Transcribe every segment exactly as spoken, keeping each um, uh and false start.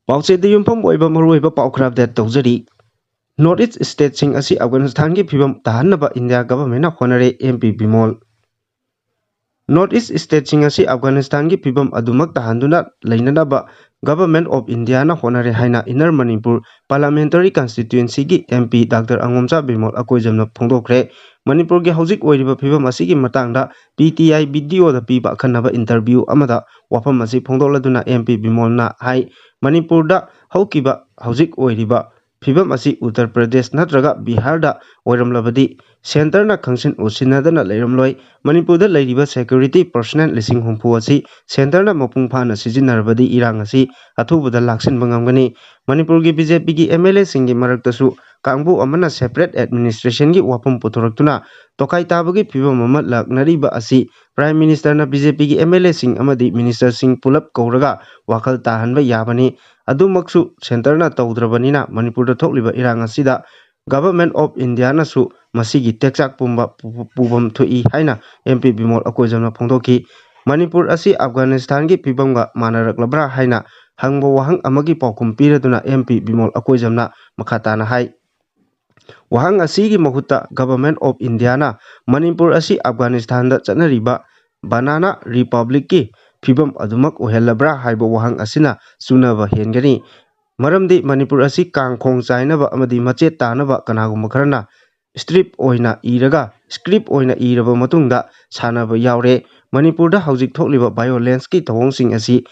ꯄꯥꯎꯆꯦꯗ ꯌꯨꯝꯐꯝ ꯑꯣꯏꯕ ꯃꯔꯨꯑꯣꯏꯕ ꯄꯥꯎ ꯈꯔ ꯑꯞꯗꯦꯠ ꯇꯧꯖꯔꯤ꯫ North East stateꯁꯤꯡ ꯑꯁꯤ ꯑꯐꯒꯥꯅꯤꯁꯇꯥꯟꯒꯤ ꯐꯤꯕꯝ ꯇꯥꯍꯟꯅꯕ ꯏꯟꯗꯤꯌꯥ ꯒꯚꯔꯟꯃꯦꯟꯠꯅ ꯍꯣꯠꯅꯔꯦ, M P Bimol. North East stateꯁꯤꯡ ꯑꯁꯤ ꯑꯐꯒꯥꯅꯤꯁꯇꯥꯟꯒꯤ ꯐꯤꯕꯝ ꯑꯗꯨꯃꯛ ꯇꯥꯍꯟꯗꯨꯅ ꯂꯩꯅꯅꯕ Government of Indiaꯅ ꯍꯣꯠꯅꯔꯦ ꯍꯥꯏꯅ ꯏꯟꯅꯔ ꯃꯅꯤꯄꯨꯔ Parliamentary Constituencyꯒꯤ M P doctor Angomcha Bimol ꯑꯀꯣꯏꯖꯝꯅ ꯐꯣꯡꯗꯣꯛꯈ꯭ꯔꯦ꯫ ꯃꯅꯤꯄꯨꯔꯒꯤ ꯍꯧꯖꯤꯛ ꯑꯣꯏꯔꯤꯕ ꯐꯤꯕꯝ ꯑꯁꯤꯒꯤ ꯃꯇꯥꯡꯗ ꯄꯤ ꯇꯤ ꯑꯥꯏ ꯚꯤꯗꯤꯑꯣꯗ ꯄꯤꯕ ꯑꯈꯟꯅꯕ ꯏꯟꯇꯔꯚ꯭ꯌꯨ ꯑꯃꯗ ꯋꯥꯐꯝ ꯑꯁꯤ ꯐꯣꯡꯗꯣꯛꯂꯗꯨꯅ ꯑꯦꯝ ꯄꯤ ꯕꯤꯃꯣꯜꯅ ꯍꯥꯏ, ꯃꯅꯤꯄꯨꯔꯗ ꯍꯧꯈꯤꯕ ꯍꯧꯖꯤꯛ ꯑꯣꯏꯔꯤꯕ ꯐꯤꯕꯝ ꯑꯁꯤ ꯎꯠꯇꯔ ꯄ꯭ꯔꯗꯦꯁ ꯅꯠꯇ꯭ꯔꯒ ꯕꯤꯍꯥꯔꯗ ꯑꯣꯏꯔꯝꯂꯕꯗꯤ ꯁꯦꯟꯇꯔꯅ ꯈꯪꯁꯤꯟ ꯎꯁꯤꯟꯅꯗꯅ ꯂꯩꯔꯝꯂꯣꯏ꯫ ꯃꯅꯤꯄꯨꯔꯗ ꯂꯩꯔꯤꯕ security personnel ꯂꯤꯁꯤꯡ ꯍꯨꯝꯐꯨ ꯑꯁꯤ ꯁꯦꯟꯇꯔꯅ ꯃꯄꯨꯡ ꯐꯥꯅ ꯁꯤꯖꯤꯟꯅꯔꯕꯗꯤ ꯏꯔꯥꯡ ꯑꯁꯤ ꯑꯊꯨꯕꯗ ꯂꯥꯛꯁꯤꯟꯕ ꯉꯝꯒꯅꯤ꯫ ꯃꯅꯤꯄꯨꯔꯒꯤ ꯕꯤ ꯖꯦ ꯄꯤꯒꯤ ꯑꯦꯝ ꯑꯦꯜ ꯑꯦꯁꯤꯡꯒꯤ ꯃꯔꯛꯇꯁꯨ ꯀꯥꯡꯕꯨ ꯑꯃꯅ separate administrationꯒꯤ ꯋꯥꯐꯝ ꯄꯨꯊꯣꯔꯛꯇꯨꯅ ꯇꯣꯈꯥꯏ ꯇꯥꯕꯒꯤ ꯐꯤꯕꯝ ꯑꯃ ꯂꯥꯛꯅꯔꯤꯕ ꯑꯁꯤ Prime Ministerꯅ ꯕꯤ ꯖꯦ ꯄꯤꯒꯤ ꯑꯦꯝ ꯑꯦꯜ ꯑꯦꯁꯤꯡ ꯑꯃꯗꯤ ministerꯁꯤꯡ ꯄꯨꯂꯞ ꯀꯧꯔꯒ ꯋꯥꯈꯜ ꯇꯥꯍꯟꯕ ꯌꯥꯕꯅꯤ꯫ ꯑꯗꯨꯃꯛꯁꯨ ꯁꯦꯟꯇꯔꯅ ꯇꯧꯗ꯭ꯔꯕꯅꯤꯅ ꯃꯅꯤꯄꯨꯔꯗ ꯊꯣꯛꯂꯤꯕ ꯏꯔꯥꯡ ꯑꯁꯤꯗ Government of Indiaꯅꯁꯨ ꯃꯁꯤꯒꯤ ꯇꯦꯛꯆꯥꯛ ꯄꯨꯝꯕ ꯄꯨ-, ꯄꯨꯐꯝ ꯊꯣꯛꯏ ꯍꯥꯏꯅ ꯑꯦꯝ ꯄꯤ ꯕꯤꯃꯣꯜ ꯑꯀꯣꯏꯖꯝꯅ ꯐꯣꯡꯗꯣꯛꯈꯤ꯫ ꯃꯅꯤꯄꯨꯔ ꯑꯁꯤ ꯑꯐꯒꯥꯅꯤꯁꯇꯥꯟꯒꯤ ꯐꯤꯕꯝꯒ ꯃꯥꯟꯅꯔꯛꯂꯕ꯭ꯔꯥ ꯍꯥꯏꯅ ꯍꯪꯕ ꯋꯥꯍꯪ ꯑꯃꯒꯤ ꯄꯥꯎꯈꯨꯝ ꯄꯤꯔꯗꯨꯅ ꯑꯦꯝ ꯄꯤ ꯕꯤꯃꯣꯜ ꯑꯀꯣꯏꯖꯝꯅ ꯃꯈꯥ ꯇꯥꯅ ꯍꯥꯏ, ꯋꯥꯍꯪ ꯑꯁꯤꯒꯤ ꯃꯍꯨꯠꯇ Government of Indiaꯅ ꯃꯅꯤꯄꯨꯔ ꯑꯁꯤ ꯑꯐꯒꯥꯅꯤꯁꯇꯥꯟꯗ ꯆꯠꯅꯔꯤꯕ Banana Republicꯀꯤ ꯐꯤꯕꯝ ꯑꯗꯨꯃꯛ ꯑꯣꯏꯍꯜꯂꯕ꯭ꯔꯥ ꯍꯥꯏꯕ ꯋꯥꯍꯪ ꯑꯁꯤꯅ ꯆꯨꯅꯕ ꯍꯦꯟꯒꯅꯤ꯫ ꯃꯔꯝꯗꯤ ꯃꯅꯤꯄꯨꯔ ꯑꯁꯤ ꯀꯥꯡꯈꯣꯡ ꯆꯥꯏꯅꯕ ꯑꯃꯗꯤ ꯃꯆꯦꯠ ꯇꯥꯅꯕ ꯀꯅꯥꯒꯨꯝꯕ ꯈꯔꯅ strip ꯑꯣꯏꯅ ꯏꯔꯒ, script ꯑꯣꯏꯅ ꯏꯔꯕ ꯃꯇꯨꯡꯗ ꯁꯥꯟꯅꯕ ꯌꯥꯎꯔꯦ꯫ ꯃꯅꯤꯄꯨꯔꯗ ꯍꯧꯖꯤꯛ ꯊꯣꯛꯂꯤꯕ violenceꯀꯤ ꯊꯧꯑꯣꯡꯁꯤꯡ ꯑꯁꯤ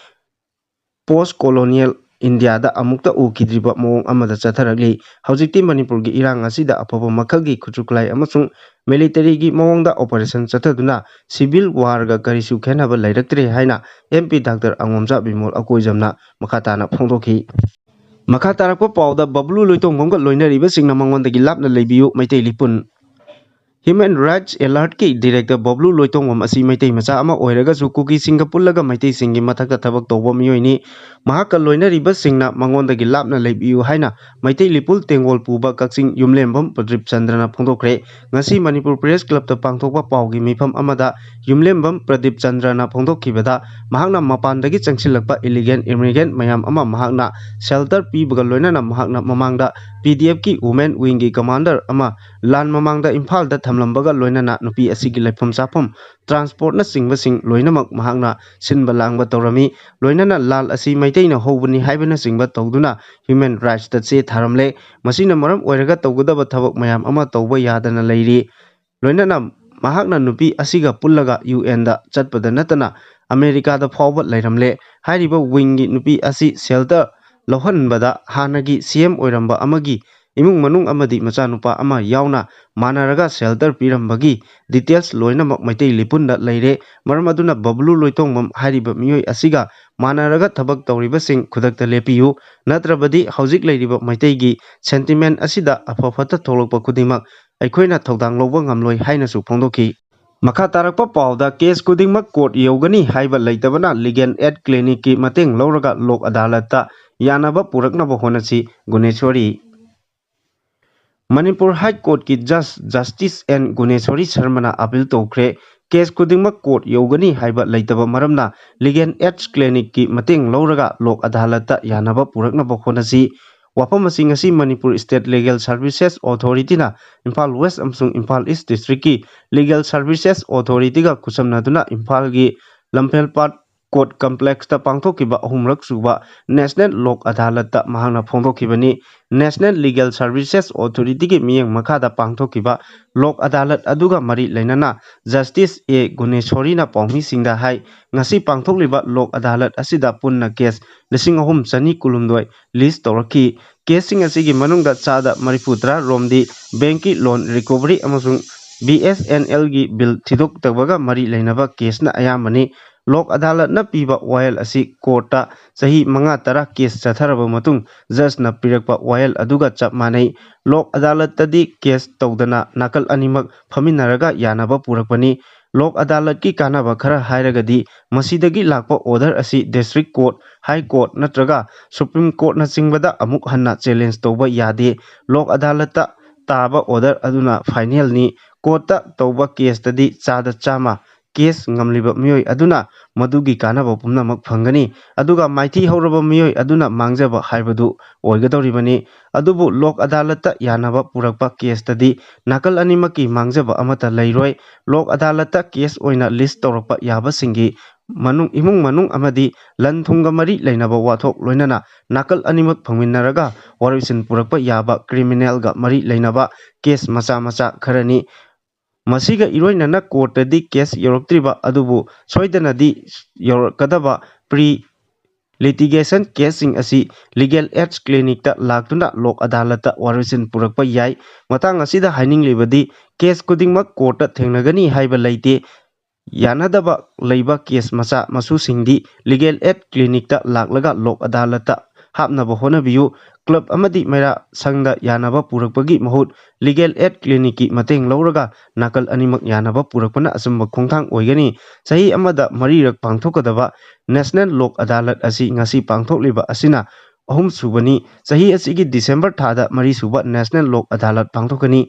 post colonial ꯏꯟꯗꯤꯌꯥꯗ ꯑꯃꯨꯛꯇ ꯎꯈꯤꯗ꯭ꯔꯤꯕ ꯃꯑꯣꯡ ꯑꯃꯗ ꯆꯠꯊꯔꯛꯂꯤ꯫ ꯍꯧꯖꯤꯛꯇꯤ ꯃꯅꯤꯄꯨꯔꯒꯤ ꯏꯔꯥꯡ ꯑꯁꯤꯗ ꯑꯐꯕ ꯃꯈꯜꯒꯤ ꯈꯨꯠꯁꯨ ꯈꯨꯠꯂꯥꯏ ꯑꯃꯁꯨꯡ militaryꯒꯤ ꯃꯑꯣꯡꯗ operation ꯆꯠꯊꯗꯨꯅ civil warꯒ ꯀꯔꯤꯁꯨ ꯈꯦꯟꯅꯕ ꯂꯩꯔꯛꯇ꯭ꯔꯦ ꯍꯥꯏꯅ M P doctor Angomcha Bimol ꯑꯀꯣꯏꯖꯝꯅ ꯃꯈꯥ ꯇꯥꯅ ꯐꯣꯡꯗꯣꯛꯈꯤ꯫ ꯃꯈꯥ ꯇꯥꯔꯛꯄ ꯄꯥꯎꯗ ꯕꯕ꯭ꯂꯨ ꯂꯣꯏꯇꯣꯡꯕꯝꯒ ꯂꯣꯏꯅꯔꯤꯕꯁꯤꯡꯅ ꯃꯉꯣꯟꯗꯒꯤ ꯂꯥꯞꯅ ꯂꯩꯕꯤꯌꯨ, ꯃꯩꯇꯩ ꯂꯤꯄꯨꯟ꯫ Human Rights Alertꯀꯤ director ꯕꯕ꯭ꯂꯨ ꯂꯣꯏꯇꯣꯡꯕꯝ ꯑꯁꯤ ꯃꯩꯇꯩ ꯃꯆꯥ ꯑꯃ ꯑꯣꯏꯔꯒꯁꯨ ꯀꯨꯀꯤꯁꯤꯡꯒ ꯄꯨꯜꯂꯒ ꯃꯩꯇꯩꯁꯤꯡꯒꯤ ꯃꯊꯛꯇ ꯊꯕꯛ ꯇꯧꯕ ꯃꯤꯑꯣꯏꯅꯤ꯫ ꯃꯍꯥꯛꯀ ꯂꯣꯏꯅꯔꯤꯕꯁꯤꯡꯅ ꯃꯉꯣꯟꯗꯒꯤ ꯂꯥꯞꯅ ꯂꯩꯕꯤꯌꯨ ꯍꯥꯏꯅ ꯃꯩꯇꯩ ꯂꯤꯄꯨꯜ ꯇꯦꯡꯒꯣꯜ ꯄꯨꯕ ꯀꯛꯆꯤꯡ ꯌꯨꯝꯂꯦꯝꯕꯝ ꯄ꯭ꯔꯗꯤꯞ ꯆꯟꯗ꯭ꯔꯅ ꯐꯣꯡꯗꯣꯛꯈ꯭ꯔꯦ꯫ ꯉꯁꯤ ꯃꯅꯤꯄꯨꯔ ꯄ꯭ꯔꯦꯁ ꯀ꯭ꯂꯕꯇ ꯄꯥꯡꯊꯣꯛꯄ ꯄꯥꯎꯒꯤ ꯃꯤꯐꯝ ꯑꯃꯗ ꯌꯨꯝꯂꯦꯝꯕꯝ ꯄ꯭ꯔꯗꯤꯞ ꯆꯟꯗ꯭ꯔꯅ ꯐꯣꯡꯗꯣꯛꯈꯤꯕꯗ, ꯃꯍꯥꯛꯅ ꯃꯄꯥꯟꯗꯒꯤ ꯆꯪꯁꯤꯜꯂꯛꯄ ꯏꯂꯤꯒꯦꯟ ꯏꯃꯤꯒ꯭ꯔꯦꯟ ꯃꯌꯥꯝ ꯑꯃ ꯃꯍꯥꯛꯅ ꯁꯦꯜꯇꯔ ꯄꯤꯕꯒ ꯂꯣꯏꯅꯅ ꯃꯍꯥꯛꯅ ꯃꯃꯥꯡꯗ ꯄꯤ ꯗꯤ ꯑꯦꯐꯀꯤ ꯋꯨꯃꯦꯟ ꯋꯤꯡꯒꯤ ꯀꯃꯥꯟꯗꯔ ꯑꯃ ꯂꯥꯟ ꯃꯃꯥꯡꯗ ꯏꯝꯐꯥꯜꯗ ꯊꯝꯂꯝꯕꯒ ꯂꯣꯏꯅꯅ ꯅꯨꯄꯤ ꯑꯁꯤꯒꯤ ꯂꯩꯐꯝ ꯆꯥꯐꯝ, ꯇ꯭ꯔꯥꯟꯁꯄꯣꯔꯠꯅꯆꯤꯡꯕꯁꯤꯡ ꯂꯣꯏꯅꯃꯛ ꯃꯍꯥꯛꯅ ꯁꯤꯟꯕ ꯂꯥꯡꯕ ꯇꯧꯔꯝꯃꯤ꯫ ꯂꯣꯏꯅꯅ ꯂꯥꯜ ꯑꯁꯤ ꯃꯩꯇꯩꯅ ꯍꯧꯕꯅꯤ ꯍꯥꯏꯕꯅꯆꯤꯡꯕ ꯇꯧꯗꯨꯅ ꯍ꯭ꯌꯨꯃꯦꯟ ꯔꯥꯏꯠꯁꯇ ꯆꯦ ꯊꯥꯔꯝꯂꯦ꯫ ꯃꯁꯤꯅ ꯃꯔꯝ ꯑꯣꯏꯔꯒ ꯇꯧꯒꯗꯕ ꯊꯕꯛ ꯃꯌꯥꯝ ꯑꯃ ꯇꯧꯕ ꯌꯥꯗꯅ ꯂꯩꯔꯤ꯫ ꯂꯣꯏꯅꯅ ꯃꯍꯥꯛꯅ ꯅꯨꯄꯤ ꯑꯁꯤꯒ ꯄꯨꯜꯂꯒ ꯌꯨ ꯑꯦꯟꯗ ꯆꯠꯄꯗ ꯅꯠꯇꯅ ꯑꯃꯦꯔꯤꯀꯥꯗ ꯐꯥꯎꯕ ꯂꯩꯔꯝꯂꯦ꯫ ꯍꯥꯏꯔꯤꯕ ꯋꯤꯡꯒꯤ ꯅꯨꯄꯤ ꯑꯁꯤ ꯁꯦꯜꯇꯔ ꯂꯧꯍꯟꯕꯗ ꯍꯥꯟꯅꯒꯤ ꯁꯤ ꯑꯦꯝ ꯑꯣꯏꯔꯝꯕ ꯑꯃꯒꯤ ꯏꯃꯨꯡ ꯃꯅꯨꯡ ꯑꯃꯗꯤ ꯃꯆꯥꯅꯨꯄꯥ ꯑꯃ ꯌꯥꯎꯅ ꯃꯥꯟꯅꯔꯒ ꯁꯦꯜꯇꯔ ꯄꯤꯔꯝꯕꯒꯤ ꯗꯤꯇꯦꯜꯁ ꯂꯣꯏꯅꯃꯛ ꯃꯩꯇꯩ ꯂꯤꯄꯨꯟꯗ ꯂꯩꯔꯦ꯫ ꯃꯔꯝ ꯑꯗꯨꯅ ꯕꯕꯂꯨ ꯂꯣꯏꯇꯣꯡꯕꯝ ꯍꯥꯏꯔꯤꯕ ꯃꯤꯑꯣꯏ ꯑꯁꯤꯒ ꯃꯥꯟꯅꯔꯒ ꯊꯕꯛ ꯇꯧꯔꯤꯕꯁꯤꯡ ꯈꯨꯗꯛꯇ ꯂꯦꯞꯄꯤꯌꯨ, ꯅꯠꯇ꯭ꯔꯕꯗꯤ ꯍꯧꯖꯤꯛ ꯂꯩꯔꯤꯕ ꯃꯩꯇꯩꯒꯤ ꯁꯦꯟꯇꯤꯃꯦꯟ ꯑꯁꯤꯗ ꯑꯐ ꯐꯠꯇ ꯊꯣꯛꯂꯛꯄ ꯈꯨꯗꯤꯡꯃꯛ ꯑꯩꯈꯣꯏꯅ ꯊꯧꯗꯥꯡ ꯂꯧꯕ ꯉꯝꯂꯣꯏ ꯍꯥꯏꯅꯁꯨ ꯐꯣꯡꯗꯣꯛꯈꯤ꯫ ꯃꯈꯥ ꯇꯥꯔꯛꯄ ꯄꯥꯎꯗ, ꯀꯦꯁ ꯈꯨꯗꯤꯡꯃꯛ ꯀꯣꯔꯠ ꯌꯧꯒꯅꯤ ꯍꯥꯏꯕ ꯂꯩꯇꯕꯅ ꯂꯤꯒꯦꯜ ꯑꯦꯗ ꯀ꯭ꯂꯤꯅꯤꯛꯀꯤ ꯃꯇꯦꯡ ꯂꯧꯔꯒ ꯂꯣꯛ ꯑꯗꯥꯂꯠꯇ ꯌꯥꯅꯕ ꯄꯨꯔꯛꯅꯕ ꯍꯣꯠꯅꯁꯤ, ꯒꯨꯅꯦꯁꯣꯔꯤ꯫ ꯃꯅꯤꯄꯨꯔ ꯍꯥꯏ ꯀꯣꯔꯠꯀꯤ ꯖꯁ ꯖꯁꯇꯤꯁ ꯑꯦꯟ ꯒꯨꯅꯦꯁꯣꯔꯤ ꯁꯔꯃꯅ ꯑꯄꯤꯜ ꯇꯧꯈ꯭ꯔꯦ꯫ ꯀꯦꯁ ꯈꯨꯗꯤꯡꯃꯛ ꯀꯣꯔꯠ ꯌꯧꯒꯅꯤ ꯍꯥꯏꯕ ꯂꯩꯇꯕ ꯃꯔꯝꯅ ꯂꯤꯒꯦꯜ ꯑꯦꯗꯁ ꯀ꯭ꯂꯤꯅꯤꯛꯀꯤ ꯃꯇꯦꯡ ꯂꯧꯔꯒ ꯂꯣꯛ ꯑꯗꯥꯂꯠꯇ ꯌꯥꯅꯕ ꯄꯨꯔꯛꯅꯕ ꯍꯣꯠꯅꯁꯤ꯫ ꯋꯥꯐꯝ ꯑꯁꯤ ꯉꯁꯤ ꯃꯅꯤꯄꯨꯔ ꯁ꯭ꯇꯦꯠ ꯂꯤꯒꯦꯜ ꯁꯔꯚꯤꯁꯦꯁ ꯑꯣꯊꯣꯔꯤꯇꯤꯅ ꯏꯝꯐꯥꯜ ꯋꯦꯁ ꯑꯃꯁꯨꯡ ꯏꯝꯐꯥꯜ ꯏꯁ ꯗꯤꯁꯇ꯭ꯔꯤꯛꯀꯤ ꯂꯤꯒꯦꯜ ꯁꯔꯚꯤꯁꯦꯁ ꯑꯣꯊꯣꯔꯤꯇꯤꯒ ꯈꯨꯠꯁꯝꯅꯗꯨꯅ ꯏꯝꯐꯥꯜꯒꯤ ꯂꯝꯐꯦꯜꯄꯥꯠ ꯀꯣꯔꯠ ꯀꯝꯄ꯭ꯂꯦꯛꯁꯇ ꯄꯥꯡꯊꯣꯛꯈꯤꯕ ꯑꯍꯨꯝꯔꯛ ꯁꯨꯕ ꯅꯦꯁꯅꯦꯜ ꯂꯣꯛ ꯑꯗꯥꯂꯠꯇ ꯃꯍꯥꯛꯅ ꯐꯣꯡꯗꯣꯛꯈꯤꯕꯅꯤ꯫ ꯅꯦꯁꯅꯦꯜ ꯂꯤꯒꯦꯜ ꯁꯔꯚꯤꯁꯦꯁ ꯑꯣꯊꯣꯔꯤꯇꯤꯒꯤ ꯃꯤꯠꯌꯦꯡ ꯃꯈꯥꯗ ꯄꯥꯡꯊꯣꯛꯈꯤꯕ ꯂꯣꯛ ꯑꯗꯥꯂꯠ ꯑꯗꯨꯒ ꯃꯔꯤ ꯂꯩꯅꯅ ꯖꯁꯇꯤꯁ ꯑꯦ ꯒꯨꯅꯦꯁꯣꯔꯤꯅ ꯄꯥꯎꯃꯤꯁꯤꯡꯗ ꯍꯥꯏ, ꯉꯁꯤ ꯄꯥꯡꯊꯣꯛꯂꯤꯕ ꯂꯣꯛ ꯑꯗꯥꯂꯠ ꯑꯁꯤꯗ ꯄꯨꯟꯅ ꯀꯦꯁ ꯂꯤꯁꯤꯡ ꯑꯍꯨꯝ ꯆꯅꯤ ꯀꯨꯟꯍꯨꯝꯗꯣꯏ ꯂꯤꯁ ꯇꯧꯔꯛꯈꯤ꯫ ꯀꯦꯁꯁꯤꯡ ꯑꯁꯤꯒꯤ ꯃꯅꯨꯡꯗ ꯆꯥꯗ ꯃꯔꯤꯐꯨ ꯇꯔꯥ ꯔꯣꯝꯗꯤ ꯕꯦꯡꯀꯤ ꯂꯣꯟ ꯔꯤꯀꯣꯚꯔꯤ ꯑꯃꯁꯨꯡ ꯕꯤ ꯑꯦꯁ ꯑꯦꯟ ꯑꯦꯜꯒꯤ ꯕꯤꯜ ꯊꯤꯗꯣꯛꯇꯕꯒ ꯃꯔꯤ ꯂꯩꯅꯕ ꯀꯦꯁꯅ ꯑꯌꯥꯝꯕꯅꯤ꯫ ꯂꯣꯛ ꯑꯗꯥꯂꯠꯅ ꯄꯤꯕ ꯋꯥꯌꯦꯜ ꯑꯁꯤ ꯀꯣꯔꯠꯇ ꯆꯍꯤ ꯃꯉꯥ ꯇꯔꯥ ꯀꯦꯁ ꯆꯠꯊꯔꯕ ꯃꯇꯨꯡ ꯖꯖꯅ ꯄꯤꯔꯛꯄ ꯋꯥꯌꯦꯜ ꯑꯗꯨꯒ ꯆꯞ ꯃꯥꯟꯅꯩ꯫ ꯂꯣꯛ ꯑꯗꯥꯂꯠꯇꯗꯤ ꯀꯦꯁ ꯇꯧꯗꯅ ꯅꯥꯀꯜ ꯑꯅꯤꯃꯛ ꯐꯝꯃꯤꯟꯅꯔꯒ ꯌꯥꯅꯕ ꯄꯨꯔꯛꯄꯅꯤ꯫ ꯂꯣꯛ ꯑꯗꯥꯂꯠꯀꯤ ꯀꯥꯟꯅꯕ ꯈꯔ ꯍꯥꯏꯔꯒꯗꯤ ꯃꯁꯤꯗꯒꯤ ꯂꯥꯛꯄ ꯑꯣꯔꯗꯔ ꯑꯁꯤ ꯗꯤꯁꯇ꯭ꯔꯤꯛ ꯀꯣꯔꯠ, ꯍꯥꯏ ꯀꯣꯔꯠ ꯅꯠꯇ꯭ꯔꯒ ꯁꯨꯄ꯭ꯔꯤꯝ ꯀꯣꯔꯠꯅꯆꯤꯡꯕꯗ ꯑꯃꯨꯛ ꯍꯟꯅ ꯆꯦꯂꯦꯟꯖ ꯇꯧꯕ ꯌꯥꯗꯦ꯫ ꯂꯣꯛ ꯑꯗꯥꯂꯠꯇ ꯇꯥꯕ ꯑꯣꯔꯗꯔ ꯑꯗꯨꯅ ꯐꯥꯏꯅꯦꯜꯅꯤ꯫ ꯀꯣꯔꯠꯇ ꯇꯧꯕ ꯀꯦꯁꯇꯗꯤ ꯆꯥꯗ ꯆꯥꯝꯃ ꯀꯦꯁ ꯉꯝꯂꯤꯕ ꯃꯤꯑꯣꯏ ꯑꯗꯨꯅ ꯃꯗꯨꯒꯤ ꯀꯥꯟꯅꯕ ꯄꯨꯝꯅꯃꯛ ꯐꯪꯒꯅꯤ꯫ ꯑꯗꯨꯒ ꯃꯥꯏꯊꯤ ꯍꯧꯔꯕ ꯃꯤꯑꯣꯏ ꯑꯗꯨꯅ ꯃꯥꯡꯖꯕ ꯍꯥꯏꯕꯗꯨ ꯑꯣꯏꯒꯗꯧꯔꯤꯕꯅꯤ꯫ ꯑꯗꯨꯕꯨ ꯂꯣꯛ ꯑꯗꯥꯂꯠꯇ ꯌꯥꯅꯕ ꯄꯨꯔꯛꯄ ꯀꯦꯁꯇꯗꯤ ꯅꯥꯀꯜ ꯑꯅꯤꯃꯛꯀꯤ ꯃꯥꯡꯖꯕ ꯑꯃꯠꯇ ꯂꯩꯔꯣꯏ꯫ ꯂꯣꯛ ꯑꯗꯥꯂꯠꯇ ꯀꯦꯁ ꯑꯣꯏꯅ ꯂꯤꯁ ꯇꯧꯔꯛꯄ ꯌꯥꯕꯁꯤꯡꯒꯤ ꯃꯅꯨꯡ, ꯏꯃꯨꯡ ꯃꯅꯨꯡ ꯑꯃꯗꯤ ꯂꯟ ꯊꯨꯝꯒ ꯃꯔꯤ ꯂꯩꯅꯕ ꯋꯥꯊꯣꯛ, ꯂꯣꯏꯅꯅ ꯅꯥꯀꯜ ꯑꯅꯤꯃꯛ ꯐꯪꯃꯤꯟꯅꯔꯒ ꯋꯥꯔꯣꯏꯁꯤꯟ ꯄꯨꯔꯛꯄ ꯌꯥꯕ ꯀ꯭ꯔꯤꯃꯤꯅꯦꯜꯒ ꯃꯔꯤ ꯂꯩꯅꯕ ꯀꯦꯁ ꯃꯆꯥ ꯃꯆꯥ ꯈꯔꯅꯤ꯫ ꯃꯁꯤꯒ ꯏꯔꯣꯏꯅꯅ ꯀꯣꯔꯠꯇꯗꯤ ꯀꯦꯁ ꯌꯧꯔꯛꯇ꯭ꯔꯤꯕ ꯑꯗꯨꯕꯨ ꯁꯣꯏꯗꯅꯗꯤ ꯌꯧꯔꯛꯀꯗꯕ ꯄ꯭ꯔꯤ ꯂꯤꯇꯤꯒꯦꯁꯟ ꯀꯦꯁꯁꯤꯡ ꯑꯁꯤ ꯂꯤꯒꯦꯜ ꯑꯦꯗꯁ ꯀ꯭ꯂꯤꯅꯤꯛꯇ ꯂꯥꯛꯇꯨꯅ ꯂꯣꯛ ꯑꯗꯥꯂꯠꯇ ꯋꯥꯔꯣꯏꯁꯤꯟ ꯄꯨꯔꯛꯄ ꯌꯥꯏ꯫ ꯃꯇꯥꯡ ꯑꯁꯤꯗ ꯍꯥꯏꯅꯤꯡꯂꯤꯕꯗꯤ ꯀꯦꯁ ꯈꯨꯗꯤꯡꯃꯛ ꯀꯣꯔꯠꯇ ꯊꯦꯡꯅꯒꯅꯤ ꯍꯥꯏꯕ ꯂꯩꯇꯦ꯫ ꯌꯥꯅꯗꯕ ꯂꯩꯕ ꯀꯦꯁ ꯃꯆꯥ ꯃꯁꯨꯁꯤꯡꯗꯤ ꯂꯤꯒꯦꯜ ꯑꯦꯗ ꯀ꯭ꯂꯤꯅꯤꯛꯇ ꯂꯥꯛꯂꯒ ꯂꯣꯛ ꯑꯗꯥꯂꯠꯇ ꯍꯥꯞꯅꯕ ꯍꯣꯠꯅꯕꯤꯌꯨ꯫ ꯀ꯭ꯂꯕ ꯑꯃꯗꯤ ꯃꯩꯔꯥ ꯁꯪꯗ ꯌꯥꯅꯕ ꯄꯨꯔꯛꯄꯒꯤ ꯃꯍꯨꯠ ꯂꯤꯒꯦꯜ ꯑꯦꯗ ꯀ꯭ꯂꯤꯅꯤꯛꯀꯤ ꯃꯇꯦꯡ ꯂꯧꯔꯒ ꯅꯥꯀꯜ ꯑꯅꯤꯃꯛ ꯌꯥꯅꯕ ꯄꯨꯔꯛꯄꯅ ꯑꯆꯨꯝꯕ ꯈꯣꯡꯊꯥꯡ ꯑꯣꯏꯒꯅꯤ꯫ ꯆꯍꯤ ꯑꯃꯗ ꯃꯔꯤꯔꯛ ꯄꯥꯡꯊꯣꯛꯀꯗꯕ ꯅꯦꯁꯅꯦꯜ ꯂꯣꯛ ꯑꯗꯥꯂꯠ ꯑꯁꯤ ꯉꯁꯤ ꯄꯥꯡꯊꯣꯛꯂꯤꯕ ꯑꯁꯤꯅ ꯑꯍꯨꯝꯁꯨꯕꯅꯤ꯫ ꯆꯍꯤ ꯑꯁꯤꯒꯤ ꯗꯤꯁꯦꯝꯕꯔ ꯊꯥꯗ ꯃꯔꯤꯁꯨꯕ ꯅꯦꯁꯅꯦꯜ ꯂꯣꯛ ꯑꯗꯥꯂꯠ ꯄꯥꯡꯊꯣꯛꯀꯅꯤ꯫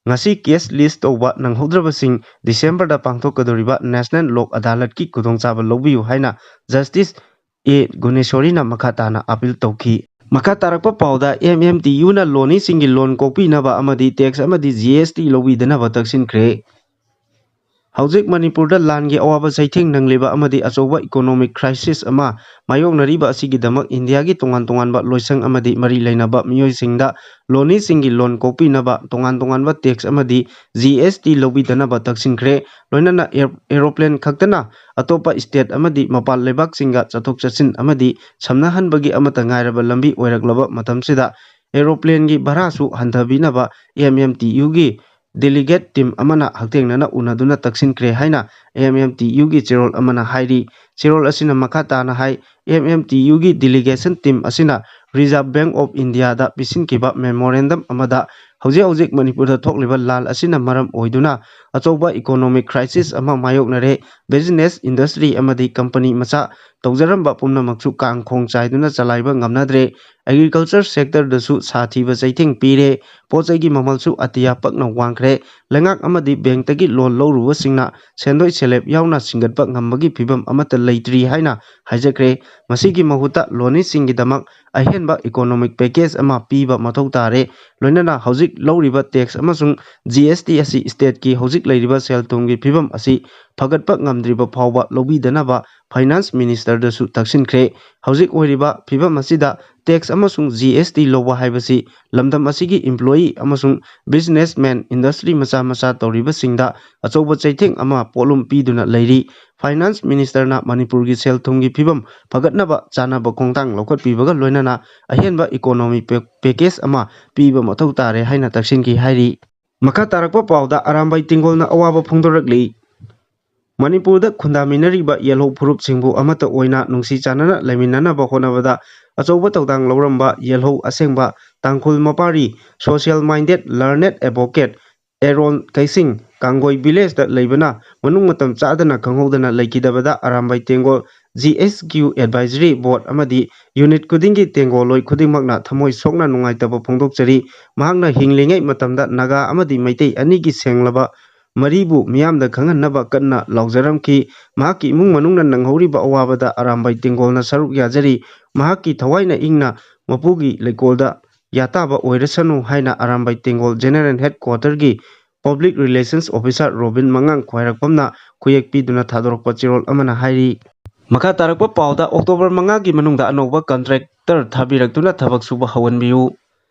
ꯉꯁꯤ ꯀꯦꯁ ꯂꯤꯁ ꯇꯧꯕ ꯅꯪꯍꯧꯗ꯭ꯔꯕꯁꯤꯡ ꯗꯤꯁꯦꯝꯕꯔꯗ ꯄꯥꯡꯊꯣꯛꯀꯗꯧꯔꯤꯕ ꯅꯦꯁꯅꯦꯜ ꯂꯣꯛ ꯑꯗꯥꯂꯠꯀꯤ ꯈꯨꯗꯣꯡꯆꯥꯕ ꯂꯧꯕꯤꯌꯨ ꯍꯥꯏꯅ ꯖꯁꯇꯤꯁ ꯑꯦ ꯒꯨꯅꯦꯁꯣꯔꯤꯅ ꯃꯈꯥ ꯇꯥꯅ ꯑꯄꯤꯜ ꯇꯧꯈꯤ꯫ ꯃꯈꯥ ꯇꯥꯔꯛꯄ ꯄꯥꯎꯗ, ꯑꯦꯝ ꯑꯦꯝ ꯇꯤ ꯌꯨꯅ ꯂꯣꯅꯤꯁꯤꯡꯒꯤ ꯂꯣꯟ ꯀꯣꯛꯄꯤꯅꯕ ꯑꯃꯗꯤ ꯇꯦꯛꯁ ꯑꯃꯗꯤ ꯖꯤ ꯑꯦꯁ ꯇꯤ ꯂꯧꯕꯤꯗꯅꯕ ꯇꯛꯁꯤꯟꯈ꯭ꯔꯦ꯫ ꯍꯧꯖꯤꯛ ꯃꯅꯤꯄꯨꯔꯗ ꯂꯥꯟꯒꯤ ꯑꯋꯥꯕ ꯆꯩꯊꯦꯡ ꯅꯪꯂꯤꯕ ꯑꯃꯗꯤ ꯑꯆꯧꯕ ꯏꯀꯣꯅꯣꯃꯤꯛ ꯀ꯭ꯔꯥꯏꯁꯤꯁ ꯑꯃ ꯃꯥꯌꯣꯛꯅꯔꯤꯕ ꯑꯁꯤꯒꯤꯗꯃꯛ ꯏꯟꯗꯤꯌꯥꯒꯤ ꯇꯣꯉꯥꯟ ꯇꯣꯉꯥꯟꯕ ꯂꯣꯏꯁꯪ ꯑꯃꯗꯤ ꯃꯔꯤ ꯂꯩꯅꯕ ꯃꯤꯑꯣꯏꯁꯤꯡꯗ ꯂꯣꯅꯤꯁꯤꯡꯒꯤ ꯂꯣꯟ ꯀꯣꯛꯄꯤꯅꯕ ꯇꯣꯉꯥꯟ ꯇꯣꯉꯥꯟꯕ ꯇꯦꯛꯁ ꯑꯃꯗꯤ ꯖꯤ ꯑꯦꯁ ꯇꯤ ꯂꯧꯕꯤꯗꯅꯕ ꯇꯛꯁꯤꯟꯈ꯭ꯔꯦ꯫ ꯂꯣꯏꯅꯅ ꯑꯦꯔꯣꯄ꯭ꯂꯦꯟ ꯈꯛꯇꯅ ꯑꯇꯣꯞꯄ ꯁ꯭ꯇꯦꯠ ꯑꯃꯗꯤ ꯃꯄꯥꯟ ꯂꯩꯕꯥꯛꯁꯤꯡꯒ ꯆꯠꯊꯣꯛ ꯆꯠꯁꯤꯟ ꯑꯃꯗꯤ ꯁꯝꯅꯍꯟꯕꯒꯤ ꯑꯃꯠꯇ ꯉꯥꯏꯔꯕ ꯂꯝꯕꯤ ꯑꯣꯏꯔꯛꯂꯕ ꯃꯇꯝꯁꯤꯗ ꯑꯦꯔꯣꯄ꯭ꯂꯦꯟꯒꯤ ꯚꯔꯥꯁꯨ ꯍꯟꯊꯕꯤꯅꯕ ꯑꯦꯝ ꯑꯦꯝ ꯇꯤ ꯌꯨꯒꯤ ꯗꯦꯂꯤꯒꯦꯠ ꯇꯤꯝ ꯑꯃꯅ ꯍꯛꯊꯦꯡꯅꯅ ꯎꯅꯗꯨꯅ ꯇꯛꯁꯤꯟꯈ꯭ꯔꯦ ꯍꯥꯏꯅ ꯑꯦꯝ ꯑꯦꯝ ꯇꯤ ꯌꯨꯒꯤ ꯆꯦꯔꯣꯜ ꯑꯃꯅ ꯍꯥꯏꯔꯤ꯫ ꯆꯦꯔꯣꯜ ꯑꯁꯤꯅ ꯃꯈꯥ ꯇꯥꯅ ꯍꯥꯏ, ꯑꯦꯝ ꯑꯦꯝ ꯇꯤ ꯌꯨꯒꯤ delegation team ꯑꯁꯤꯅ Reserve Bank of Indiaꯗ ꯄꯤꯁꯤꯟꯈꯤꯕ memorandum ꯑꯃꯗ ꯍꯧꯖꯤꯛ ꯍꯧꯖꯤꯛ ꯃꯅꯤꯄꯨꯔꯗ ꯊꯣꯛꯂꯤꯕ ꯂꯥꯜ ꯑꯁꯤꯅ ꯃꯔꯝ ꯑꯣꯏꯗꯨꯅ ꯑꯆꯧꯕ economic crisis ꯑꯃ ꯃꯥꯌꯣꯛꯅꯔꯦ꯫ Business, industry ꯑꯃꯗꯤ company ꯃꯆꯥ ꯇꯧꯖꯔꯝꯕ ꯄꯨꯝꯅꯃꯛꯁꯨ ꯀꯥꯡ ꯈꯣꯡ ꯆꯥꯏꯗꯨꯅ ꯆꯂꯥꯏꯕ ꯉꯝꯅꯗ꯭ꯔꯦ꯫ Agriculture sectorꯗꯁꯨ ꯁꯥꯊꯤꯕ ꯆꯩꯊꯦꯡ ꯄꯤꯔꯦ꯫ ꯄꯣꯠ ꯆꯩꯒꯤ ꯃꯃꯜꯁꯨ ꯑꯇꯤꯌꯥ ꯄꯛꯅ ꯋꯥꯡꯈ꯭ꯔꯦ꯫ ꯂꯩꯉꯥꯛ ꯑꯃꯗꯤ bankꯇꯒꯤ loan ꯂꯧꯔꯨꯕꯁꯤꯡꯅ ꯁꯦꯟꯗꯣꯏ ꯁꯦꯂꯦꯞ ꯌꯥꯎꯅ ꯁꯤꯡꯒꯠꯄ ꯉꯝꯕꯒꯤ ꯐꯤꯕꯝ ꯑꯃꯠꯇ ꯂꯩꯇ꯭ꯔꯤ ꯍꯥꯏꯅ ꯍꯥꯏꯖꯈ꯭ꯔꯦ꯫ ꯃꯁꯤꯒꯤ ꯃꯍꯨꯠꯇ ꯂꯣꯅꯤꯁꯤꯡꯒꯤꯗꯃꯛ ꯑꯍꯦꯟꯕ economic package ꯑꯃ ꯄꯤꯕ ꯃꯊꯧ ꯇꯥꯔꯦ꯫ ꯂꯣꯏꯅꯅ ꯍꯧꯖꯤꯛ ꯂꯧꯔꯤꯕ tax ꯑꯃꯁꯨꯡ G S T ꯑꯁꯤ stateꯀꯤ ꯍꯧꯖꯤꯛ ꯂꯩꯔꯤꯕ ꯁꯦꯜ ꯊꯨꯝꯒꯤ ꯐꯤꯕꯝ ꯑꯁꯤ ꯐꯒꯠꯄ ꯉꯝꯗ꯭ꯔꯤꯕ ꯐꯥꯎꯕ ꯂꯧꯕꯤꯗꯅꯕ Finance Ministerꯗꯁꯨ ꯇꯛꯁꯤꯟꯈ꯭ꯔꯦ꯫ ꯍꯧꯖꯤꯛ ꯑꯣꯏꯔꯤꯕ ꯐꯤꯕꯝ ꯑꯁꯤꯗ tax ꯑꯃꯁꯨꯡ G S T ꯂꯧꯕ ꯍꯥꯏꯕꯁꯤ ꯂꯝꯗꯝ ꯑꯁꯤꯒꯤ employee ꯑꯃꯁꯨꯡ businessman, industry ꯃꯆꯥ ꯃꯆꯥ ꯇꯧꯔꯤꯕꯁꯤꯡꯗ ꯑꯆꯧꯕ ꯆꯩꯊꯦꯡ ꯑꯃ ꯄꯣꯠꯂꯨꯝ ꯄꯤꯗꯨꯅ ꯂꯩꯔꯤ꯫ Finance Ministerꯅ ꯃꯅꯤꯄꯨꯔꯒꯤ ꯁꯦꯜ ꯊꯨꯝꯒꯤ ꯐꯤꯕꯝ ꯐꯒꯠꯅꯕ ꯆꯥꯅꯕ ꯈꯣꯡꯊꯥꯡ ꯂꯧꯈꯠꯄꯤꯕꯒ ꯂꯣꯏꯅꯅ ꯑꯍꯦꯟꯕ economic package ꯑꯃ ꯄꯤꯕ ꯃꯊꯧ ꯇꯥꯔꯦ ꯍꯥꯏꯅ ꯇꯛꯁꯤꯟꯈꯤ ꯍꯥꯏꯔꯤ꯫ ꯃꯈꯥ ꯇꯥꯔꯛꯄ ꯄꯥꯎꯗ ꯑꯔꯥꯝꯕꯥꯏ ꯇꯦꯡꯒꯣꯜꯅ ꯑꯋꯥꯕ ꯐꯣꯡꯗꯣꯔꯛꯂꯤ꯫ ꯃꯅꯤꯄꯨꯔꯗ ꯈꯨꯟꯗꯥꯃꯤꯟꯅꯔꯤꯕ ꯌꯦꯜꯍꯧ ꯐꯨꯔꯨꯞꯁꯤꯡꯕꯨ ꯑꯃꯠꯇ ꯑꯣꯏꯅ ꯅꯨꯡꯁꯤ ꯆꯥꯟꯅꯅ ꯂꯩꯃꯤꯟꯅꯅꯕ ꯍꯣꯠꯅꯕꯗ ꯑꯆꯧꯕ ꯊꯧꯗꯥꯡ ꯂꯧꯔꯝꯕ ꯌꯦꯜꯍꯧ ꯑꯁꯦꯡꯕ ꯇꯥꯡꯈꯨꯜ ꯃꯄꯥꯔꯤ, social minded, learned advocate ꯑꯦꯔꯣꯟ ꯀꯩꯁꯤꯡ ꯀꯥꯡꯒꯣꯏ villageꯇ ꯂꯩꯕꯅ ꯃꯅꯨꯡ ꯃꯇꯝ ꯆꯥꯗꯅ ꯈꯪꯍꯧꯗꯅ ꯂꯩꯈꯤꯗꯕꯗ Arambai ꯇꯦꯡꯒꯣꯜ G S Q Advisory Board ꯑꯃꯗꯤ unit ꯈꯨꯗꯤꯡꯒꯤ ꯇꯦꯡꯒꯣꯜꯂꯣꯏ ꯈꯨꯗꯤꯡꯃꯛꯅ ꯊꯃꯣꯏ ꯁꯣꯛꯅ ꯅꯨꯡꯉꯥꯏꯇꯕ ꯐꯣꯡꯗꯣꯛꯆꯔꯤ꯫ ꯃꯍꯥꯛꯅ ꯍꯤꯡꯂꯤꯉꯩ ꯃꯇꯝꯗ ꯅꯥꯒꯥ ꯑꯃꯗꯤ ꯃꯩꯇꯩ ꯑꯅꯤꯒꯤ ꯁꯦꯡꯂꯕ ꯃꯔꯤꯕꯨ ꯃꯤꯌꯥꯝꯗ ꯈꯪꯍꯟꯅꯕ ꯀꯟꯅ ꯂꯥꯎꯖꯔꯝꯈꯤ꯫ ꯃꯍꯥꯛꯀꯤ ꯏꯃꯨꯡ ꯃꯅꯨꯡꯅ ꯅꯪꯍꯧꯔꯤꯕ ꯑꯋꯥꯕꯗ ꯑꯔꯥꯝꯕꯥꯏ ꯇꯦꯡꯒꯣꯜꯅ ꯁꯔꯨꯛ ꯌꯥꯖꯔꯤ꯫ ꯃꯍꯥꯛꯀꯤ ꯊꯋꯥꯏꯅ ꯏꯪꯅ ꯃꯄꯨꯒꯤ ꯂꯩꯀꯣꯜꯗ ꯌꯥꯇꯥꯕ ꯑꯣꯏꯔꯁꯅꯨ ꯍꯥꯏꯅ ꯑꯔꯥꯝꯕꯥꯏ ꯇꯦꯡꯒꯣꯜ General Headquarterꯒꯤ Public Relations Officer ꯔꯣꯕꯤꯟ ꯃꯉꯥꯡ ꯈ꯭ꯋꯥꯏꯔꯥꯛꯄꯝꯅ ꯈꯨꯌꯦꯛ ꯄꯤꯗꯨꯅ ꯊꯥꯗꯣꯔꯛꯄ ꯆꯦꯔꯣꯜ ꯑꯃꯅ ꯍꯥꯏꯔꯤ꯫ ꯃꯈꯥ ꯇꯥꯔꯛꯄ ꯄꯥꯎꯗ, October ꯃꯉꯥꯒꯤ ꯃꯅꯨꯡꯗ ꯑꯅꯧꯕ contractor ꯊꯥꯕꯤꯔꯛꯇꯨꯅ ꯊꯕꯛ ꯁꯨꯕ ꯍꯧꯍꯟꯕꯤꯌꯨ꯫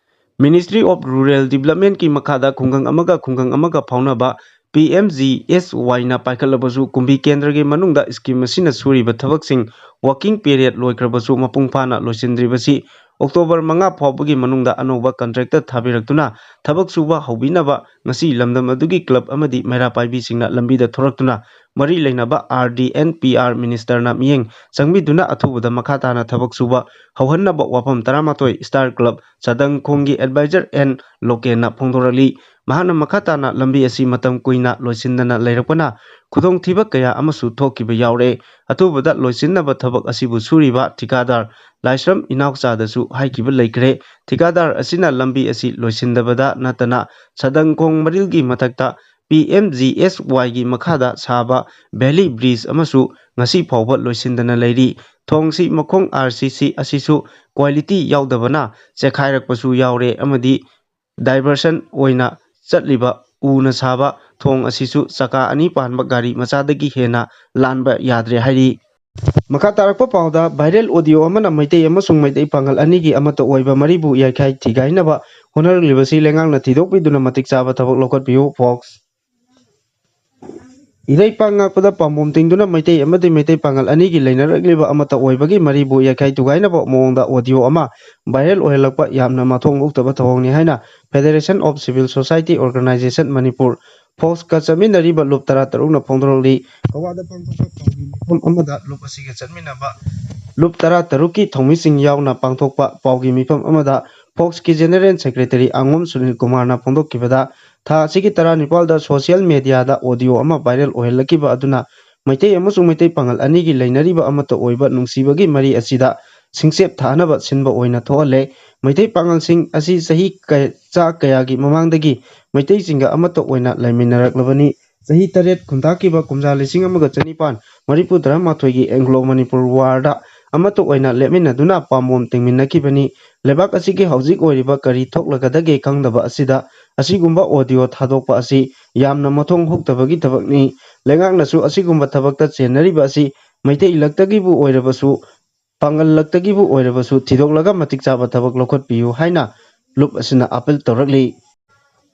Ministry of Rural Developmentꯀꯤ ꯃꯈꯥꯗ ꯈꯨꯡꯒꯪ ꯑꯃꯒ ꯈꯨꯡꯒꯪ ꯑꯃꯒ ꯐꯥꯎꯅꯕ P M G S Yꯅ ꯄꯥꯏꯈꯠꯂꯕꯁꯨ, ꯀꯨꯝꯕꯤ ꯀꯦꯟꯗ꯭ꯔꯒꯤ ꯃꯅꯨꯡꯗ scheme ꯑꯁꯤꯅ ꯁꯨꯔꯤꯕ ꯊꯕꯛꯁꯤꯡ working period ꯂꯣꯏꯈ꯭ꯔꯕꯁꯨ ꯃꯄꯨꯡ ꯐꯥꯅ ꯂꯣꯏꯁꯤꯟꯗ꯭ꯔꯤꯕꯁꯤ ꯑꯣꯛꯇꯣꯕꯔ ꯃꯉꯥ ꯐꯥꯎꯕꯒꯤ ꯃꯅꯨꯡꯗ ꯑꯅꯧꯕ ꯀꯟꯇ꯭ꯔꯦꯛꯇꯔ ꯊꯥꯕꯤꯔꯛꯇꯨꯅ ꯊꯕꯛ ꯁꯨꯕ ꯍꯧꯕꯤꯅꯕ ꯉꯁꯤ ꯂꯝꯗꯝ ꯑꯗꯨꯒꯤ ꯀ꯭ꯂꯕ ꯑꯃꯗꯤ ꯃꯩꯔꯥ ꯄꯥꯏꯕꯤꯁꯤꯡꯅ ꯂꯝꯕꯤꯗ ꯊꯣꯔꯛꯇꯨꯅ ꯃꯔꯤ ꯂꯩꯅꯕ R D N P R ꯃꯤꯅꯤꯁꯇꯔꯅ ꯃꯤꯠꯌꯦꯡ ꯆꯪꯕꯤꯗꯨꯅ ꯑꯊꯨꯕꯗ ꯃꯈꯥ ꯇꯥꯅ ꯊꯕꯛ ꯁꯨꯕ ꯍꯧꯍꯟꯅꯕ ꯋꯥꯐꯝ ꯇꯔꯥꯃꯥꯊꯣꯏ ꯏꯁꯇꯥꯔ ꯀ꯭ꯂꯕ ꯆꯥꯗꯪꯈꯣꯡꯒꯤ ꯑꯦꯗꯚꯥꯏꯖꯔ ꯑꯦꯟ ꯂꯣꯀꯦꯟꯅ ꯐꯣꯡꯗꯣꯔꯛꯂꯤ꯫ ꯃꯍꯥꯛꯅ ꯃꯈꯥ ꯇꯥꯅ ꯂꯝꯕꯤ ꯑꯁꯤ ꯃꯇꯝ ꯀꯨꯏꯅ ꯂꯣꯏꯁꯤꯟꯗꯅ ꯂꯩꯔꯛꯄꯅ ꯈꯨꯗꯣꯡꯊꯤꯕ ꯀꯌꯥ ꯑꯃꯁꯨ ꯊꯣꯛꯈꯤꯕ ꯌꯥꯎꯔꯦ꯫ ꯑꯊꯨꯕꯗ ꯂꯣꯏꯁꯤꯟꯅꯕ ꯊꯕꯛ ꯑꯁꯤꯕꯨ ꯁꯨꯔꯤꯕ ꯊꯤꯀꯥꯗꯥꯔ ꯂꯥꯏꯁ꯭ꯔꯝ ꯏꯅꯥꯎꯆꯥꯗꯁꯨ ꯍꯥꯏꯈꯤꯕ ꯂꯩꯈ꯭ꯔꯦ꯫ ꯊꯤꯀꯥꯗꯥꯔ ꯑꯁꯤꯅ ꯂꯝꯕꯤ ꯑꯁꯤ ꯂꯣꯏꯁꯤꯟꯗꯕꯗ ꯅꯠꯇꯅ ꯁꯥꯗꯪꯈꯣꯡ ꯃꯔꯤꯜꯒꯤ ꯃꯊꯛꯇ ꯄꯤ ꯑꯦꯝ ꯖꯤ ꯑꯦꯁ ꯋꯥꯏꯒꯤ ꯃꯈꯥꯗ ꯁꯥꯕ ꯚꯦꯂꯤ ꯕ꯭ꯔꯤꯖ ꯑꯃꯁꯨ ꯉꯁꯤ ꯐꯥꯎꯕ ꯂꯣꯏꯁꯤꯟꯗꯅ ꯂꯩꯔꯤ꯫ ꯊꯣꯡꯁꯤ ꯃꯈꯣꯡ ꯑꯥꯔ ꯁꯤ ꯁꯤ ꯑꯁꯤꯁꯨ ꯀ꯭ꯋꯥꯂꯤꯇꯤ ꯌꯥꯎꯗꯕꯅ ꯆꯦꯈꯥꯏꯔꯛꯄꯁꯨ ꯌꯥꯎꯔꯦ ꯑꯃꯗꯤ ꯗꯥꯏꯚꯔꯁꯟ ꯑꯣꯏꯅ ꯆꯠꯂꯤꯕ ꯎꯅ ꯁꯥꯕ ꯊꯣꯡ ꯑꯁꯤꯁꯨ ꯆꯀꯥ ꯑꯅꯤ ꯄꯥꯟꯕ ꯒꯥꯔꯤ ꯃꯆꯥꯗꯒꯤ ꯍꯦꯟꯅ ꯂꯥꯟꯕ ꯌꯥꯗ꯭ꯔꯦ ꯍꯥꯏꯔꯤ꯫ ꯃꯈꯥ ꯇꯥꯔꯛꯄ ꯄꯥꯎꯗ ꯚꯥꯏꯔꯦꯜ ꯑꯣꯗꯤꯑꯣ ꯑꯃꯅ ꯃꯩꯇꯩ ꯑꯃꯁꯨꯡ ꯃꯩꯇꯩ ꯄꯥꯉꯜ ꯑꯅꯤꯒꯤ ꯑꯃꯠꯇ ꯑꯣꯏꯕ ꯃꯔꯤꯕꯨ ꯌꯥꯏꯈꯥꯏ ꯊꯤꯒꯥꯏꯅꯕ ꯍꯣꯠꯅꯔꯛꯂꯤꯕꯁꯤ ꯂꯩꯉꯥꯛꯅ ꯊꯤꯗꯣꯛꯄꯤꯗꯨꯅ ꯃꯇꯤꯛ ꯆꯥꯕ ꯊꯕꯛ ꯂꯧꯈꯠꯄꯤꯌꯨ, ꯐꯣꯛꯁ꯫ ꯏꯔꯩꯄꯥꯛ ꯉꯥꯛꯄꯗ ꯄꯥꯝꯕꯣꯝ ꯇꯤꯡꯗꯨꯅ ꯃꯩꯇꯩ ꯑꯃꯗꯤ ꯃꯩꯇꯩ ꯄꯥꯉꯜ ꯑꯅꯤꯒꯤ ꯂꯩꯅꯔꯛꯂꯤꯕ ꯑꯃꯠꯇ ꯑꯣꯏꯕꯒꯤ ꯃꯔꯤꯕꯨ ꯌꯥꯏꯈꯥꯏ ꯊꯨꯒꯥꯏꯅꯕ ꯃꯑꯣꯡꯗ ꯑꯣꯗꯤꯑꯣ ꯑꯃ ꯚꯥꯏꯔꯦꯜ ꯑꯣꯏꯍꯜꯂꯛꯄ ꯌꯥꯝꯅ ꯃꯊꯣꯡ ꯍꯨꯛꯇꯕ ꯊꯧꯑꯣꯡꯅꯤ ꯍꯥꯏꯅ Federation of Civil Society Organization Manipur, ꯐꯣꯛꯁꯀ ꯆꯠꯃꯤꯟꯅꯔꯤꯕ ꯂꯨꯞ ꯇꯔꯥ ꯇꯔꯨꯛꯅ ꯐꯣꯡꯗꯣꯔꯛꯂꯤ꯫ ꯒꯋꯥꯗ ꯄꯥꯡꯊꯣꯛꯄ ꯄꯥꯎꯒꯤ ꯃꯤꯐꯝ ꯑꯃꯗ ꯂꯨꯞ ꯑꯁꯤꯒ ꯆꯠꯃꯤꯟꯅꯕ ꯂꯨꯞ ꯇꯔꯥ ꯇꯔꯨꯛꯀꯤ ꯊꯧꯃꯤꯁꯤꯡ ꯌꯥꯎꯅ ꯄꯥꯡꯊꯣꯛꯄ ꯄꯥꯎꯒꯤ ꯃꯤꯐꯝ ꯑꯃꯗ ꯐꯣꯛꯁꯀꯤ ꯖꯦꯅꯔꯦꯜ ꯁꯦꯀ꯭ꯔꯦꯇꯔꯤ ꯑꯉꯣꯝ ꯁꯨꯅꯤꯜ ꯀꯨꯃꯥꯔꯅ ꯐꯣꯡꯗꯣꯛꯈꯤꯕꯗ, ꯊꯥ ꯑꯁꯤꯒꯤ ꯇꯔꯥꯅꯤꯄꯥꯜꯗ ꯁꯣꯁꯤꯌꯦꯜ ꯃꯦꯗꯤꯌꯥꯗ ꯑꯣꯗꯤꯑꯣ ꯑꯃ ꯚꯥꯏꯔꯦꯜ ꯑꯣꯏꯍꯜꯂꯛꯈꯤꯕ ꯑꯗꯨꯅ ꯃꯩꯇꯩ ꯑꯃꯁꯨꯡ ꯃꯩꯇꯩ ꯄꯥꯉꯜ ꯑꯅꯤꯒꯤ ꯂꯩꯅꯔꯤꯕ ꯑꯃꯠꯇ ꯑꯣꯏꯕ ꯅꯨꯡꯁꯤꯕꯒꯤ ꯃꯔꯤ ꯑꯁꯤꯗ ꯁꯤꯡꯆꯦꯞ ꯊꯥꯅꯕ ꯁꯤꯟꯕ ꯑꯣꯏꯅ ꯊꯣꯛꯍꯜꯂꯦ꯫ ꯃꯩꯇꯩ ꯄꯥꯉꯜꯁꯤꯡ ꯑꯁꯤ ꯆꯍꯤ ꯀꯌꯥ, ꯆꯥ ꯀꯌꯥꯒꯤ ꯃꯃꯥꯡꯗꯒꯤ ꯃꯩꯇꯩꯁꯤꯡꯒ ꯑꯃꯠꯇ ꯑꯣꯏꯅ ꯂꯩꯃꯤꯟꯅꯔꯛꯂꯕꯅꯤ꯫ ꯆꯍꯤ ꯇꯔꯦꯠ ꯈꯨꯟꯇꯥꯛꯈꯤꯕ ꯀꯨꯝꯖꯥ ꯂꯤꯁꯤꯡ ꯑꯃꯒ ꯆꯅꯤꯄꯥꯟ ꯃꯔꯤꯐꯨ ꯇꯔꯥꯃꯥꯊꯣꯏꯒꯤ ꯑꯦꯡꯒ꯭ꯂꯣ ꯃꯅꯤꯄꯨꯔ ꯋꯥꯔꯗ ꯑꯃꯠꯇ ꯑꯣꯏꯅ ꯂꯦꯞꯃꯤꯟꯅꯗꯨꯅ ꯄꯥꯝꯕꯣꯝ ꯇꯤꯡꯃꯤꯟꯅꯈꯤꯕꯅꯤ꯫ ꯂꯩꯕꯥꯛ ꯑꯁꯤꯒꯤ ꯍꯧꯖꯤꯛ ꯑꯣꯏꯔꯤꯕ ꯀꯔꯤ ꯊꯣꯛꯂꯒꯗꯒꯦ ꯈꯪꯗꯕ ꯑꯁꯤꯗ ꯑꯁꯤꯒꯨꯝꯕ ꯑꯣꯗꯤꯑꯣ ꯊꯥꯗꯣꯛꯄ ꯑꯁꯤ ꯌꯥꯝꯅ ꯃꯊꯣꯡ ꯍꯨꯛꯇꯕꯒꯤ ꯊꯕꯛꯅꯤ꯫ ꯂꯩꯉꯥꯛꯅꯁꯨ ꯑꯁꯤꯒꯨꯝꯕ ꯊꯕꯛꯇ ꯆꯦꯟꯅꯔꯤꯕ ꯑꯁꯤ ꯃꯩꯇꯩ ꯂꯛꯇꯒꯤꯕꯨ ꯑꯣꯏꯔꯕꯁꯨ, ꯄꯥꯡꯒꯜ ꯂꯛꯇꯒꯤꯕꯨ ꯑꯣꯏꯔꯕꯁꯨ ꯊꯤꯗꯣꯛꯂꯒ ꯃꯇꯤꯛ ꯆꯥꯕ ꯊꯕꯛ ꯂꯧꯈꯠꯄꯤꯌꯨ ꯍꯥꯏꯅ ꯂꯨꯞ ꯑꯁꯤꯅ ꯑꯥꯄꯤꯜ ꯇꯧꯔꯛꯂꯤ꯫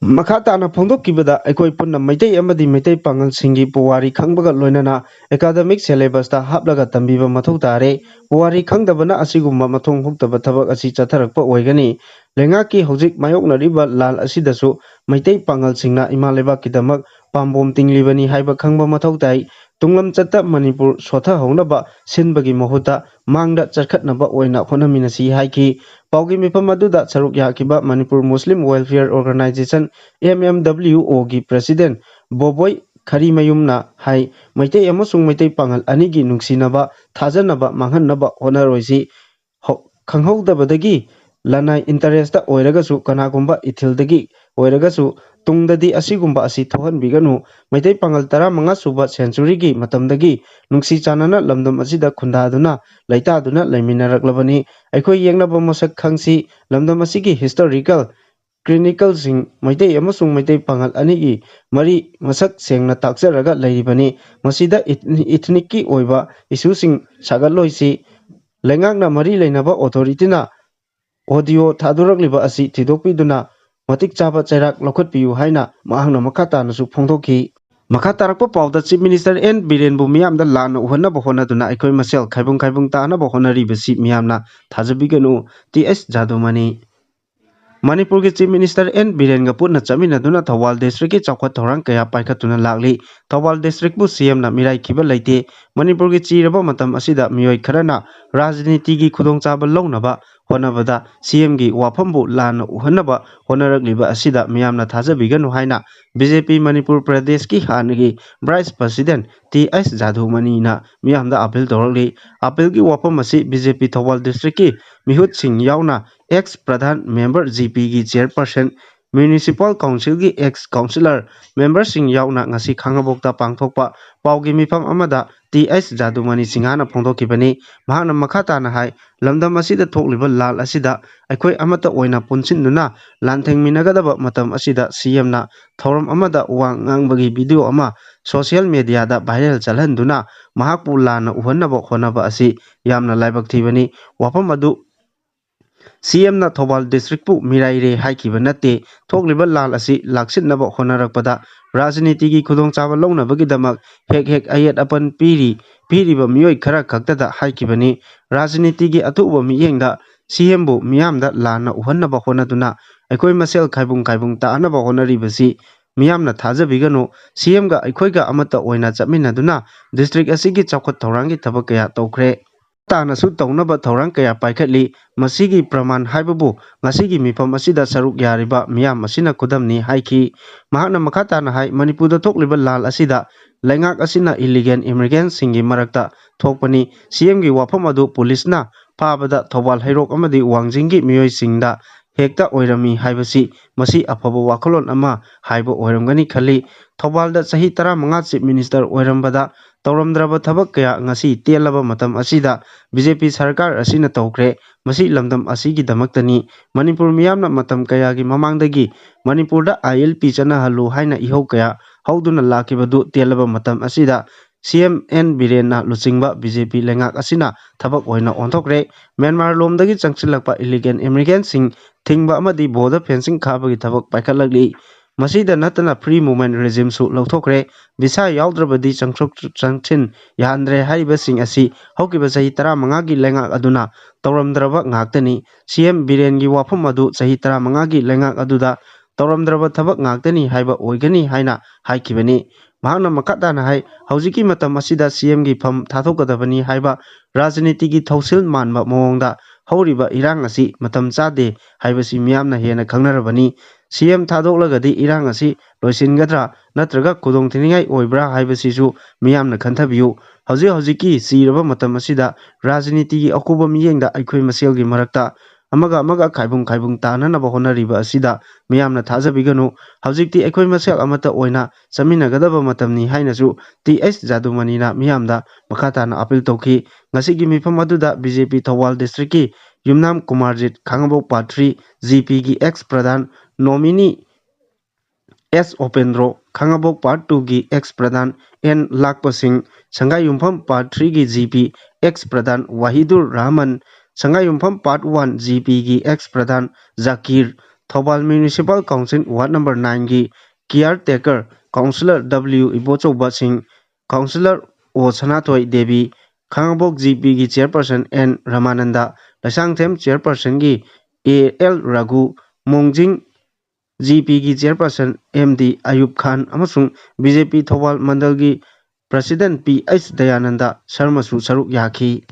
ꯃꯈꯥ ꯇꯥꯅ ꯐꯣꯡꯗꯣꯛꯈꯤꯕꯗ, ꯑꯩꯈꯣꯏ ꯄꯨꯟꯅ ꯃꯩꯇꯩ ꯑꯃꯗꯤ ꯃꯩꯇꯩ ꯄꯥꯉꯜꯁꯤꯡꯒꯤ ꯄꯨꯋꯥꯔꯤ ꯈꯪꯕꯒ ꯂꯣꯏꯅꯅ academic syllabus ꯇ ꯍꯥꯞꯂꯒ ꯇꯝꯕꯤꯕ ꯃꯊꯧ ꯇꯥꯔꯦ꯫ ꯄꯨꯋꯥꯔꯤ ꯈꯪꯗꯕꯅ ꯑꯁꯤꯒꯨꯝꯕ ꯃꯊꯣꯡ ꯍꯨꯛꯇꯕ ꯊꯕꯛ ꯑꯁꯤ ꯆꯠꯊꯔꯛꯄ ꯑꯣꯏꯒꯅꯤ꯫ ꯂꯩꯉꯥꯛꯀꯤ ꯍꯧꯖꯤꯛ ꯃꯥꯌꯣꯛꯅꯔꯤꯕ ꯂꯥꯟ ꯑꯁꯤꯗꯁꯨ ꯃꯩꯇꯩ ꯄꯥꯉꯜꯁꯤꯡꯅ ꯏꯃꯥ ꯂꯩꯕꯥꯛꯀꯤꯗꯃꯛ ꯄꯥꯝꯕꯣꯝ ꯇꯤꯡꯂꯤꯕꯅꯤ ꯍꯥꯏꯕ ꯈꯪꯕ ꯃꯊꯧ ꯇꯥꯏ꯫ ꯇꯨꯡꯂꯝꯆꯠꯇ ꯃꯅꯤꯄꯨꯔ ꯁꯣꯊꯍꯧꯅꯕ ꯁꯤꯟꯕꯒꯤ ꯃꯍꯨꯠꯇ ꯃꯥꯡꯗ ꯆꯠꯈꯠꯅꯕ ꯑꯣꯏꯅ ꯍꯣꯠꯅꯃꯤꯟꯅꯁꯤ ꯍꯥꯏꯈꯤ꯫ ꯄꯥꯎꯒꯤ ꯃꯤꯐꯝ ꯑꯗꯨꯗ ꯁꯔꯨꯛ ꯌꯥꯈꯤꯕ Manipur Muslim welfare organisation, M M W O ꯒꯤ president ꯕꯣꯕꯣꯏ ꯈꯔꯤꯃꯌꯨꯝꯅ ꯍꯥꯏ, ꯃꯩꯇꯩ ꯑꯃꯁꯨꯡ ꯃꯩꯇꯩ ꯄꯥꯉꯜ ꯑꯅꯤꯒꯤ ꯅꯨꯡꯁꯤꯅꯕ, ꯊꯥꯖꯅꯕ ꯃꯥꯡꯍꯟꯅꯕ ꯍꯣꯠꯅꯔꯣꯏꯁꯤ꯫ ꯍꯧ-, ꯈꯪꯍꯧꯗꯕꯗꯒꯤ ꯂꯅꯥꯏ interest ꯇ ꯑꯣꯏꯔꯒꯁꯨ, ꯀꯅꯥꯒꯨꯝꯕ ꯏꯊꯤꯜꯗꯒꯤ ꯑꯣꯏꯔꯒꯁꯨ, ꯇꯨꯡꯗꯗꯤ ꯑꯁꯤꯒꯨꯝꯕ ꯑꯁꯤ ꯊꯣꯛꯍꯟꯕꯤꯒꯅꯨ꯫ ꯃꯩꯇꯩ ꯄꯥꯉꯜ ꯇꯔꯥꯃꯉꯥ ꯁꯨꯕ century ꯒꯤ ꯃꯇꯝꯗꯒꯤ ꯅꯨꯡꯁꯤ ꯆꯥꯟꯅꯅ ꯂꯝꯗꯝ ꯑꯁꯤꯗ ꯈꯨꯟꯗꯥꯗꯨꯅ ꯂꯩꯇꯥꯗꯨꯅ ꯂꯩꯃꯤꯟꯅꯔꯛꯂꯕꯅꯤ꯫ ꯑꯩꯈꯣꯏ ꯌꯦꯛꯅꯕ ꯃꯁꯛ ꯈꯪꯁꯤ꯫ ꯂꯝꯗꯝ ꯑꯁꯤꯒꯤ historical chronicles ꯁꯤꯡ ꯃꯩꯇꯩ ꯑꯃꯁꯨꯡ ꯃꯩꯇꯩ ꯄꯥꯉꯜ ꯑꯅꯤꯒꯤ ꯃꯔꯤ ꯃꯁꯛ ꯁꯦꯡꯅ ꯇꯥꯛꯆꯔꯒ ꯂꯩꯔꯤꯕꯅꯤ꯫ ꯃꯁꯤꯗ eth-, ethnic ꯀꯤ ꯑꯣꯏꯕ issue ꯁꯤꯡ ꯁꯥꯒꯠꯂꯣꯏꯁꯤ꯫ ꯂꯩꯉꯥꯛꯅ ꯃꯔꯤ ꯂꯩꯅꯕ authority ꯅ audio ꯊꯥꯗꯣꯔꯛꯂꯤꯕ ꯑꯁꯤ ꯊꯤꯗꯣꯛꯄꯤꯗꯨꯅ ꯃꯇꯤꯛ ꯆꯥꯕ ꯆꯩꯔꯥꯛ ꯂꯧꯈꯠꯄꯤꯌꯨ ꯍꯥꯏꯅ ꯃꯍꯥꯛꯅ ꯃꯈꯥ ꯇꯥꯅꯁꯨ ꯐꯣꯡꯗꯣꯛꯈꯤ꯫ ꯃꯈꯥ ꯇꯥꯔꯛꯄ ꯄꯥꯎꯗ Chief Minister N ꯕꯤꯔꯦꯟꯕꯨ ꯃꯤꯌꯥꯝꯗ ꯂꯥꯟꯅ ꯎꯍꯟꯅꯕ ꯍꯣꯠꯅꯗꯨꯅ ꯑꯩꯈꯣꯏ ꯃꯁꯦꯜ ꯈꯥꯏꯕꯨꯡ ꯈꯥꯏꯕꯨꯡ ꯇꯥꯅꯕ ꯍꯣꯠꯅꯔꯤꯕꯁꯤ ꯃꯤꯌꯥꯝꯅ ꯊꯥꯖꯕꯤꯒꯅꯨ, ꯇꯤ ꯑꯩꯆ ꯖꯥꯗꯨꯃꯅꯤ꯫ ꯃꯅꯤꯄꯨꯔꯒꯤ Chief Minister N ꯕꯤꯔꯦꯟꯒ ꯄꯨꯟꯅ ꯆꯠꯃꯤꯟꯅꯗꯨꯅ ꯊꯧꯕꯥꯜ district ꯀꯤ ꯆꯥꯎꯈꯠ ꯊꯧꯔꯥꯡ ꯀꯌꯥ ꯄꯥꯏꯈꯠꯇꯨꯅ ꯂꯥꯛꯂꯤ꯫ ꯊꯧꯕꯥꯜ district ꯄꯨ C M ꯅ ꯃꯤꯔꯥꯏꯈꯤꯕ ꯂꯩꯇꯦ꯫ ꯃꯅꯤꯄꯨꯔꯒꯤ ꯆꯤꯔꯕ ꯃꯇꯝ ꯑꯁꯤꯗ ꯃꯤꯑꯣꯏ ꯈꯔꯅ ꯔꯥꯖꯅꯤꯇꯤꯒꯤ ꯈꯨꯗꯣꯡꯆꯥꯕ ꯂꯧꯅꯕ ꯍꯣꯠꯅꯕꯗ C M ꯒꯤ ꯋꯥꯐꯝꯕꯨ ꯂꯥꯟꯅ ꯎꯍꯟꯅꯕ ꯍꯣꯠꯅꯔꯛꯂꯤꯕ ꯑꯁꯤꯗ ꯃꯤꯌꯥꯝꯅ ꯊꯥꯖꯕꯤꯒꯅꯨ ꯍꯥꯏꯅ B J P ꯃꯅꯤꯄꯨꯔ ꯄ꯭ꯔꯗꯦꯁꯀꯤ ꯍꯥꯟꯅꯒꯤ vice president ꯇꯤ ꯑꯩꯆ ꯖꯥꯗꯨꯃꯅꯤꯅ ꯃꯤꯌꯥꯝꯗ appeal ꯇꯧꯔꯛꯂꯤ꯫ Appeal ꯒꯤ ꯋꯥꯐꯝ ꯑꯁꯤ B J P Thoubal district ꯀꯤ ꯃꯤꯍꯨꯠꯁꯤꯡ ꯌꯥꯎꯅ ex ꯄ꯭ꯔꯙꯥꯟ member, G P ꯒꯤ chairperson, municipal council ꯒꯤ ex councillor member ꯁꯤꯡ ꯌꯥꯎꯅ ꯉꯁꯤ ꯈꯥꯡꯉꯕꯣꯛꯇ ꯄꯥꯡꯊꯣꯛꯄ ꯄꯥꯎꯒꯤ ꯃꯤꯐꯝ ꯑꯃꯗ ꯇꯤ ꯑꯩꯆ ꯖꯥꯗꯨꯃꯅꯤ ꯁꯤꯡꯍꯥꯅ ꯐꯣꯡꯗꯣꯛꯈꯤꯕꯅꯤ꯫ ꯃꯍꯥꯛꯅ ꯃꯈꯥ ꯇꯥꯅ ꯍꯥꯏ, ꯂꯝꯗꯝ ꯑꯁꯤꯗ ꯊꯣꯛꯂꯤꯕ ꯂꯥꯜ ꯑꯁꯤꯗ ꯑꯩꯈꯣꯏ ꯑꯃꯠꯇ ꯑꯣꯏꯅ ꯄꯨꯟꯁꯤꯟꯗꯨꯅ ꯂꯥꯟꯊꯦꯡꯃꯤꯟꯅꯒꯗꯕ ꯃꯇꯝ ꯑꯁꯤꯗ C M ꯅ ꯊꯧꯔꯝ ꯑꯃꯗ ꯋꯥ ꯉꯥꯡꯕꯒꯤ video ꯑꯃ social media ꯗ viral ꯆꯠꯍꯟꯗꯨꯅ ꯃꯍꯥꯛꯄꯨ ꯂꯥꯟꯅ ꯎꯍꯟꯅꯕ ꯍꯣꯠꯅꯕ ꯑꯁꯤ ꯌꯥꯝꯅ ꯂꯥꯏꯕꯛ ꯊꯤꯕꯅꯤ꯫ ꯋꯥꯐꯝ ꯑꯗꯨ ꯁꯤ ꯑꯦꯝꯅ ꯊꯧꯕꯥꯜ ꯗꯤꯁꯇ꯭ꯔꯤꯛꯄꯨ ꯃꯤꯔꯥꯏꯔꯦ ꯍꯥꯏꯈꯤꯕ ꯅꯠꯇꯦ꯫ ꯊꯣꯛꯂꯤꯕ ꯂꯥꯜ ꯑꯁꯤ ꯂꯥꯛꯁꯤꯟꯅꯕ ꯍꯣꯠꯅꯔꯛꯄꯗ ꯔꯥꯖꯅꯤꯇꯤꯒꯤ ꯈꯨꯗꯣꯡꯆꯥꯕ ꯂꯧꯅꯕꯒꯤꯗꯃꯛ ꯍꯦꯛ ꯍꯦꯛ ꯑꯌꯦꯠ ꯑꯄꯟ ꯄꯤꯔꯤ, ꯄꯤꯔꯤꯕ ꯃꯤꯑꯣꯏ ꯈꯔ ꯈꯛꯇꯗ ꯍꯥꯏꯈꯤꯕꯅꯤ꯫ ꯔꯥꯖꯅꯤꯇꯤꯒꯤ ꯑꯊꯨꯕ ꯃꯤꯠꯌꯦꯡꯗ ꯁꯤ ꯑꯦꯝꯕꯨ ꯃꯤꯌꯥꯝꯗ ꯂꯥꯟꯅ ꯎꯍꯟꯅꯕ ꯍꯣꯠꯅꯗꯨꯅ ꯑꯩꯈꯣꯏ ꯃꯁꯦꯜ ꯈꯥꯏꯕꯨꯡ ꯈꯥꯏꯕꯨꯡ ꯇꯥꯅꯕ ꯍꯣꯠꯅꯔꯤꯕꯁꯤ ꯃꯤꯌꯥꯝꯅ ꯊꯥꯖꯕꯤꯒꯅꯨ꯫ ꯁꯤ ꯑꯦꯝꯒ ꯑꯩꯈꯣꯏꯒ ꯑꯃꯠꯇ ꯑꯣꯏꯅ ꯆꯠꯃꯤꯟꯅꯗꯨꯅ ꯗꯤꯁꯇ꯭ꯔꯤꯛ ꯑꯁꯤꯒꯤ ꯆꯥꯎꯈꯠ ꯊꯧꯔꯥꯡꯒꯤ ꯊꯕꯛ ꯀꯌꯥ ꯇꯧꯈ꯭ꯔꯦ꯫ ꯇꯥꯅꯁꯨ ꯇꯧꯅꯕ ꯊꯧꯔꯥꯡ ꯀꯌꯥ ꯄꯥꯏꯈꯠꯂꯤ꯫ ꯃꯁꯤꯒꯤ ꯄ꯭ꯔꯃꯥꯟ ꯍꯥꯏꯕꯕꯨ ꯉꯁꯤꯒꯤ ꯃꯤꯐꯝ ꯑꯁꯤꯗ ꯁꯔꯨꯛ ꯌꯥꯔꯤꯕ ꯃꯤꯌꯥꯝ ꯑꯁꯤꯅ ꯈꯨꯗꯝꯅꯤ ꯍꯥꯏꯈꯤ꯫ ꯃꯍꯥꯛꯅ ꯃꯈꯥ ꯇꯥꯅ ꯍꯥꯏ, ꯃꯅꯤꯄꯨꯔꯗ ꯊꯣꯛꯂꯤꯕ ꯂꯥꯜ ꯑꯁꯤꯗ ꯂꯩꯉꯥꯛ ꯑꯁꯤꯅ ꯏꯂꯤꯒꯦꯜ ꯏꯃꯤꯒ꯭ꯔꯦꯟꯁꯤꯡꯒꯤ ꯃꯔꯛꯇ ꯊꯣꯛꯄꯅꯤ꯫ ꯁꯤ ꯑꯦꯝꯒꯤ ꯋꯥꯐꯝ ꯑꯗꯨ ꯄꯨꯂꯤꯁꯅ ꯐꯥꯕꯗ ꯊꯧꯕꯥꯜ ꯍꯩꯔꯣꯛ ꯑꯃꯗꯤ ꯋꯥꯡꯖꯤꯡꯒꯤ ꯃꯤꯑꯣꯏꯁꯤꯡꯗ ꯍꯦꯛꯇ ꯑꯣꯏꯔꯝꯃꯤ ꯍꯥꯏꯕꯁꯤ ꯃꯁꯤ ꯑꯐꯕ ꯋꯥꯈꯜꯂꯣꯟ ꯑꯃ ꯍꯥꯏꯕ ꯑꯣꯏꯔꯝꯒꯅꯤ ꯈꯜꯂꯤ꯫ ꯊꯧꯕꯥꯜꯗ ꯆꯍꯤ ꯇꯔꯥꯃꯉꯥ ꯆꯤꯐ ꯃꯤꯅꯤꯁꯇꯔ ꯑꯣꯏꯔꯝꯕꯗ ꯇꯧꯔꯝꯗ꯭ꯔꯕ ꯊꯕꯛ ꯀꯌꯥ ꯉꯁꯤ ꯇꯦꯜꯂꯕ ꯃꯇꯝ ꯑꯁꯤꯗ ꯕꯤ ꯖꯦ ꯄꯤ ꯁꯔꯀꯥꯔ ꯑꯁꯤꯅ ꯇꯧꯈ꯭ꯔꯦ꯫ ꯃꯁꯤ ꯂꯝꯗꯝ ꯑꯁꯤꯒꯤꯗꯃꯛꯇꯅꯤ꯫ ꯃꯅꯤꯄꯨꯔ ꯃꯤꯌꯥꯝꯅ ꯃꯇꯝ ꯀꯌꯥꯒꯤ ꯃꯃꯥꯡꯗꯒꯤ ꯃꯅꯤꯄꯨꯔꯗ ꯑꯥꯏ ꯑꯦꯜ ꯄꯤ ꯆꯠꯅꯍꯜꯂꯨ ꯍꯥꯏꯅ ꯏꯍꯧ ꯀꯌꯥ ꯍꯧꯗꯨꯅ ꯂꯥꯛꯈꯤꯕꯗꯨ ꯇꯦꯜꯂꯕ ꯃꯇꯝ ꯑꯁꯤꯗ ꯁꯤ ꯑꯦꯝ ꯑꯦꯟ ꯕꯤꯔꯦꯟꯅ ꯂꯨꯆꯤꯡꯕ ꯕꯤ ꯖꯦ ꯄꯤ ꯂꯩꯉꯥꯛ ꯑꯁꯤꯅ ꯊꯕꯛ ꯑꯣꯏꯅ ꯑꯣꯟꯊꯣꯛꯈ꯭ꯔꯦ꯫ ꯃ꯭ꯌꯥꯟꯃꯥꯔ ꯂꯣꯝꯗꯒꯤ ꯆꯪꯁꯤꯜꯂꯛꯄ ꯏꯂꯤꯒꯦꯜ ꯏꯃꯤꯒ꯭ꯔꯦꯟꯁꯤꯡ ꯊꯤꯡꯕ ꯑꯃꯗꯤ ꯕꯣꯔꯗꯔ ꯐꯦꯟꯁꯤꯡ ꯈꯥꯕꯒꯤ ꯊꯕꯛ ꯄꯥꯏꯈꯠꯂꯛꯂꯤ꯫ ꯃꯁꯤꯗ ꯅꯠꯇꯅ ꯐ꯭ꯔꯤ ꯃꯨꯚꯃꯦꯟ ꯔꯦꯖꯤꯝꯁꯨ ꯂꯧꯊꯣꯛꯈ꯭ꯔꯦ꯫ ꯚꯤꯁꯥ ꯌꯥꯎꯗ꯭ꯔꯕꯗꯤ ꯆꯪꯊꯣꯛ ꯆꯪꯁꯤꯟ ꯌꯥꯍꯟꯗ꯭ꯔꯦ ꯍꯥꯏꯔꯤꯕꯁꯤꯡ ꯑꯁꯤ ꯍꯧꯈꯤꯕ ꯆꯍꯤ ꯇꯔꯥꯃꯉꯥꯒꯤ ꯂꯩꯉꯥꯛ ꯑꯗꯨꯅ ꯇꯧꯔꯝꯗ꯭ꯔꯕ ꯉꯥꯛꯇꯅꯤ꯫ ꯁꯤ ꯑꯦꯝ ꯕꯤꯔꯦꯟꯒꯤ ꯋꯥꯐꯝ ꯑꯗꯨ ꯆꯍꯤ ꯇꯔꯥꯃꯉꯥꯒꯤ ꯂꯩꯉꯥꯛ ꯑꯗꯨꯗ ꯇꯧꯔꯝꯗ꯭ꯔꯕ ꯊꯕꯛ ꯉꯥꯛꯇꯅꯤ ꯍꯥꯏꯕ ꯑꯣꯏꯒꯅꯤ ꯍꯥꯏꯅ ꯍꯥꯏꯈꯤꯕꯅꯤ꯫ ꯃꯍꯥꯛꯅ ꯃꯈꯥ ꯇꯥꯅ ꯍꯥꯏ, ꯍꯧꯖꯤꯛꯀꯤ ꯃꯇꯝ ꯑꯁꯤꯗ ꯁꯤ ꯑꯦꯝꯒꯤ ꯐꯝ ꯊꯥꯗꯣꯛꯀꯗꯕꯅꯤ ꯍꯥꯏꯕ ꯔꯥꯖꯅꯤꯇꯤꯒꯤ ꯊꯧꯁꯤꯜ ꯃꯥꯟꯕ ꯃꯑꯣꯡꯗ ꯍꯧꯔꯤꯕ ꯏꯔꯥꯡ ꯑꯁꯤ ꯃꯇꯝ ꯆꯥꯗꯦ ꯍꯥꯏꯕꯁꯤ ꯃꯤꯌꯥꯝꯅ ꯍꯦꯟꯅ ꯈꯪꯅꯔꯕꯅꯤ꯫ ꯁꯤ ꯑꯦꯝ ꯊꯥꯗꯣꯛꯂꯒꯗꯤ ꯏꯔꯥꯡ ꯑꯁꯤ ꯂꯣꯏꯁꯤꯟꯒꯗ꯭ꯔꯥ ꯅꯠꯇ꯭ꯔꯒ ꯈꯨꯗꯣꯡꯊꯤꯅꯤꯡꯉꯥꯏ ꯑꯣꯏꯕ꯭ꯔꯥ ꯍꯥꯏꯕꯁꯤꯁꯨ ꯃꯤꯌꯥꯝꯅ ꯈꯟꯊꯕꯤꯌꯨ꯫ ꯍꯧꯖꯤꯛ ꯍꯧꯖꯤꯛꯀꯤ ꯆꯤꯔꯕ ꯃꯇꯝ ꯑꯁꯤꯗ ꯔꯥꯖꯅꯤꯇꯤꯒꯤ ꯑꯀꯨꯞꯄ ꯃꯤꯠꯌꯦꯡꯗ ꯑꯩꯈꯣꯏ ꯃꯁꯦꯜꯒꯤ ꯃꯔꯛꯇ ꯑꯃꯒ ꯑꯃꯒ ꯈꯥꯏꯕꯨꯡ ꯈꯥꯏꯕꯨꯡ ꯇꯥꯅꯅꯕ ꯍꯣꯠꯅꯔꯤꯕ ꯑꯁꯤꯗ ꯃꯤꯌꯥꯝꯅ ꯊꯥꯖꯕꯤꯒꯅꯨ꯫ ꯍꯧꯖꯤꯛꯇꯤ ꯑꯩꯈꯣꯏ ꯃꯁꯦꯜ ꯑꯃꯠꯇ ꯑꯣꯏꯅ ꯆꯠꯃꯤꯟꯅꯒꯗꯕ ꯃꯇꯝꯅꯤ ꯍꯥꯏꯅꯁꯨ ꯇꯤ ꯑꯩꯆ ꯖꯥꯗꯨꯃꯅꯤꯅ ꯃꯤꯌꯥꯝꯗ ꯃꯈꯥ ꯇꯥꯅ ꯑꯄꯤꯜ ꯇꯧꯈꯤ꯫ ꯉꯁꯤꯒꯤ ꯃꯤꯐꯝ ꯑꯗꯨꯗ ꯕꯤ ꯖꯦ ꯄꯤ ꯊꯧꯕꯥꯜ ꯗꯤꯁꯇ꯭ꯔꯤꯛꯀꯤ ꯌꯨꯝꯅꯥꯝ ꯀꯨꯃꯥꯔꯖꯤꯠ, ꯈꯥꯡꯉꯕꯣꯛ ꯄꯥꯔꯠ ꯊ꯭ꯔꯤ ꯖꯤ ꯄꯤꯒꯤ ꯑꯦꯛꯁ ꯄ꯭ꯔꯙꯥꯟ ꯅꯣꯃꯤꯅꯤ ꯑꯦꯁ ꯎꯄꯦꯟꯗ꯭ꯔꯣ, ꯈꯥꯡꯉꯕꯣꯛ ꯄꯥꯔꯠ ꯇꯨꯒꯤ ꯑꯦꯛꯁ ꯄ꯭ꯔꯙꯥꯟ ꯑꯦꯟ ꯂꯥꯛꯄꯁꯤꯡ, ꯁꯪꯒꯥꯏꯌꯨꯝꯐꯝ ꯄꯥꯔꯠ ꯊ꯭ꯔꯤꯒꯤ ꯖꯤ ꯄꯤ ꯑꯦꯛꯁ ꯄ꯭ꯔꯙꯥꯟ ꯋꯥꯍꯤꯗꯨꯔ ꯔꯍꯃꯟ, ꯁꯉꯥꯏꯌꯨꯝꯐꯝ Part One G P ꯒꯤ ex ꯄ꯭ꯔꯙꯥꯟ Zakir, Thoubal Municipal Council Ward Number Nine ꯒꯤ caretaker councillor W ꯏꯕꯣꯆꯧꯕ ꯁꯤꯡ, councillor ꯑꯣ ꯁꯅꯥꯊꯣꯏ ꯗꯦꯕꯤ, ꯈꯥꯉꯕꯣꯛ G P ꯒꯤ chairperson N ꯔꯃꯥꯅꯟꯗ, ꯂꯩꯁꯥꯡꯊꯦꯝ chairperson ꯒꯤ A L ꯔꯥꯒꯨ, ꯃꯣꯡꯖꯤꯡ G P ꯒꯤ chairperson M D ꯑꯌꯨꯕ ꯈꯥꯟ ꯑꯃꯁꯨꯡ B J P Thoubal ꯃꯟꯗꯜꯒꯤ president P H Dayananda ꯁꯔꯃꯁꯨ ꯁꯔꯨꯛ ꯌꯥꯈꯤ꯫